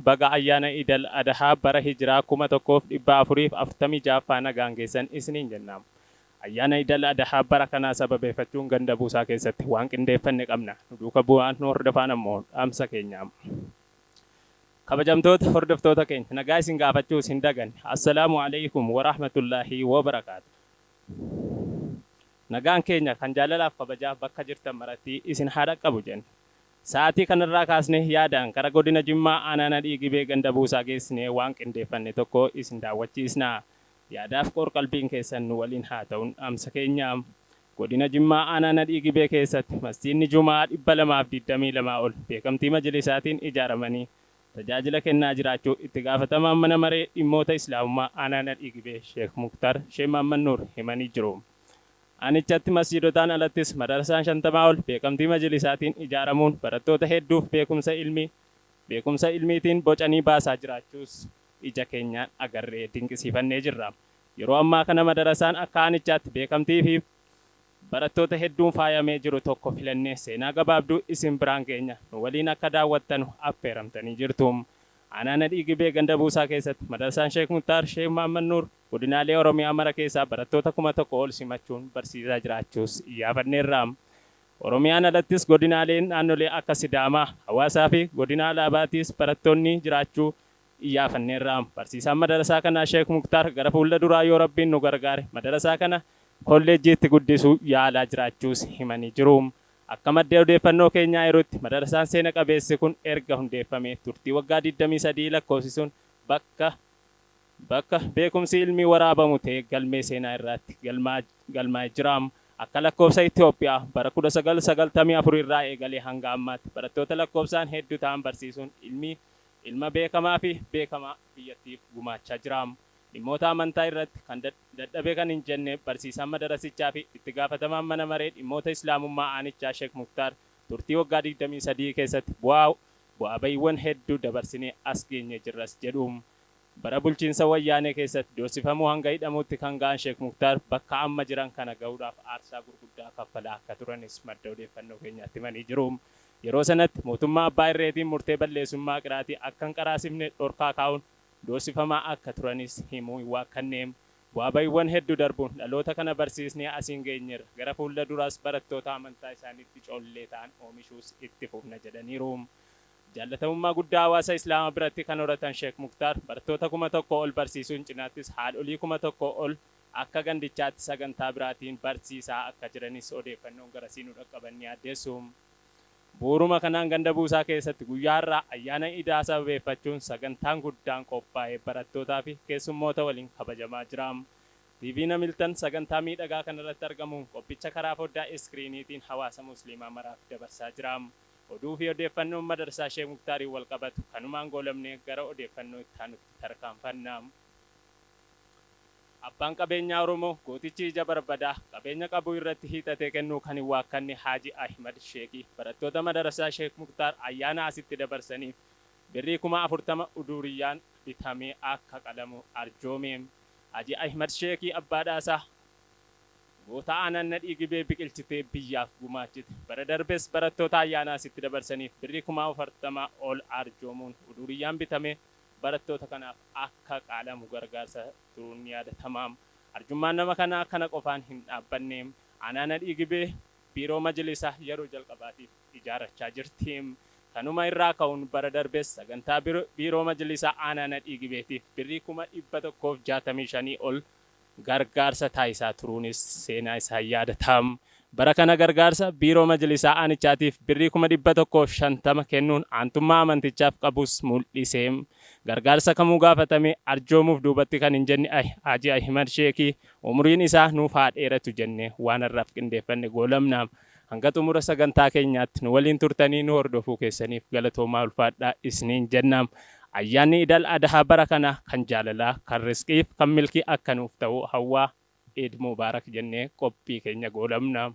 Baga ayyaana Iidal Adahaa bara Hijiraa 1446ffaa nagaan geessan isiniin jenna. Ayyaana Iidal Adahaa bara kanaa sababeeffachuun ganda buusaa keessatti waan qindeeffanne qabna. Nu duuka bu'aa nu hordofaan ammoo dhaamsa keenya. Kabajamtoota hordoftoota keenya nagaa isin gaafachuus hin daganne. Assalaamu alaikum warahmatullaahi wabarakaatu. Nagaan keenya kan jaalalaaf kabajaa bakka jirtan maratti isin haa dhaqqabu jenna. Sa'aatii kanarraa kaasnee yaadaan gara godina Jimmaa aanaa Nadhii Gibee ganda Buusaa geessinee waan qindeeffanne tokko isin daawwachiisna. Yaadaaf qoor-qalbiin keessan nu waliin haa ta'uun dhaamsa keenya. Godina Jimmaa aanaa Nadhii Gibee keessatti masjiidni Juma'aa 222 ol beekamtii majlisaatiin ijaaramanii tajaajila kennaa jiraachuu itti gaafatamaan mana maree dhimmoota Islaamummaa aanaa Nadhii Gibee Sheek Muktar Sheek Mahammad Nuur himanii jiru. Aanichatti masjiidotaan alattis madarasaan 50 ol beekamtii majlisaatiin ijaaramuun barattoota hedduuf beekumsa ilmii beekumsa ilmiitiin bocanii baasaa jiraachuus ija keenyaan agarree dinqisiifannee jirra. Yeroo ammaa kana madarasaan akka aanichaatti beekamtii fi barattoota hedduun faayamee jiru tokko filannee seenaa gabaabduu isin biraan geenya nu waliin akka daawwattanu affeeramtanii jirtu. Aanaa Nadhii Gibee ganda Buusaa keessatti madarasaan Sheek Muktaar Sheek Mahammad Nuur godinaalee Oromiyaa mara keessaa barattoota 1000 ol simachuun barsiisaa jiraachuus iyyaafanneerra. Oromiyaan alattis godinaaleen naannolee akka Sidaamaa, Hawaasaa fi godina Alaabaatiis barattoonni jiraachuu iyyaafanneerra. Barsiisaan madarasaa kanaa Sheek Muktaar gara fuula duraa yoo Rabbiin nu gargaare madarasaa kana kolleejjiitti guddisuu yaalaa jiraachuus himanii jiru. Akka madda odeeffannoo keenyaa eerutti madarasaan seena qabeessi kun erga hundeeffamee turtii waggaa 23 lakkoofsisuun bakka bakka beekumsi ilmii waraabamu ta'ee galmee seenaa irratti galmaa'ee jira. Akka lakkoofsa Itoophiyaa bara 1994 irraa eegalee hanga ammaatti barattoota lakkoofsaan hedduu ta'an barsiisuun ilmii ilma beekamaa fi beekamaa biyyattiif gumaachaa jira. Dhimmoota amantaa irratti kan dadhabe kan hin jenne barsiisaan madarasichaa fi itti gaafatamaan mana maree dhimmoota Islaamummaa aanichaa Sheek Muktaar turtii waggaa 23 keessatti bu'aa bu'aa bahiiwwan hedduu dabarsinee as geenye jirras jedhu. Bara bulchiinsa Wayyaanee keessatti doorsifamuu hanga hidhamuutti kan ga'an Sheek Muktaar bakka amma jiran kana gahuudhaaf aarsaa gurguddaa kaffalaa akka turanis madda odeeffannoo keenyaatti himanii jiru. Yeroo sanatti mootummaa abbaa irreetiin murtee balleessummaa qiraatii akka hin qaraasifne dhorkaa kaa'uun doorsifamaa akka turanis himuu hin waakkanne. Bu'aa bahiiwwan hedduu darbuun dhaloota kana barsiisnee asiin geenyeerra. Gara fuula duraas barattoota amantaa isaaniitti collee ta'an oomishuus itti fufna jedhaniiru. Jaallatamummaa guddaa hawaasa Islaamaa biratti kan horatan Sheek Muktaar barattoota 1000 ol barsiisuun cinaattis haadholii 1000 ol akka gandichaatti sagantaa biraatiin barsiisaa akka jiranis odeeffannoon garasii nu dhaqqaban ni addeessu. Bu'uuruma kanaan ganda Buusaa keessatti guyyaa har'aa ayyaana Idaa sababeeffachuun sagantaan guddaan qophaa'ee barattootaa fi keessummoota waliin kabajamaa jira. TV'n Hamiltan sagantaa miidhagaa kanarratti argamuun qophicha karaa foddaa iskiriiniitiin hawaasa Musliimaa maraaf dabarsaa jira. Oduu fi odeeffannoon madarsaa Sheek Muktaariin wal qabatu kanumaan goolabnee gara odeeffannoo itti aanutti tarkaanfanna. Abbaan qabeenyaa Oromoo gootichi ija barbadaa qabeenya qabu irratti hiixatee kennuu kan hin waakkanne Haaji Ahimad Sheekii barattoota madarasaa Sheek Muktaar ayyaana asitti dabarsaniif birrii 40,000 uduuriyyaan bitamee akka qalamu arjoome. Haaji Ahimad Sheekii abbaa dhaasaa goota aanaan Nadhii Gibee biqilchitee biyyaaf gumaachite. Bara darbes barattoota ayyaana asitti dabarsaniif birrii 40,000 ol arjoomuun uduuriyyaan bitamee barattoota kanaaf akka qalamu gargaarsa turuun ni yaadatama. Arjummaan nama kanaa kana qofaan hin dhaabbanne. Aanaa Nadhii Gibee biiroo majlisaa yeroo jalqabaatiif ijaarrachaa jirti. Kanuma irraa ka'uun bara darbes sagantaa biiroo majlisaa aanaa Nadhii Gibeetiif birrii 165,000 ol gargaarsa taasisaa turuunis seenaa isaa yaadatama. Bara kana gargaarsa biiroo majlisaa aanichaatiif birrii 150,000 kennuun aantummaa amantichaaf qabus mul'ise. Gargaarsa kamuu gaafatame arjoomuuf duubatti kan hin jenne Haaji Ahimad Sheekii umriin isaa nuuf haa dheeratu jenne waan har'aaf qindeeffanne goolamna. Hanga xumura sagantaa keenyaatti nu waliin turtanii nu hordofuu keessaniif galatoomaa ulfaadhaa isiniin jenna. Ayyaanni Idal Adahaa bara kana kan jaalalaa, kan risqiif, kan milkii akka nuuf ta'u hawwaa Eid Mubaarak jennee qophii keenya goolabna.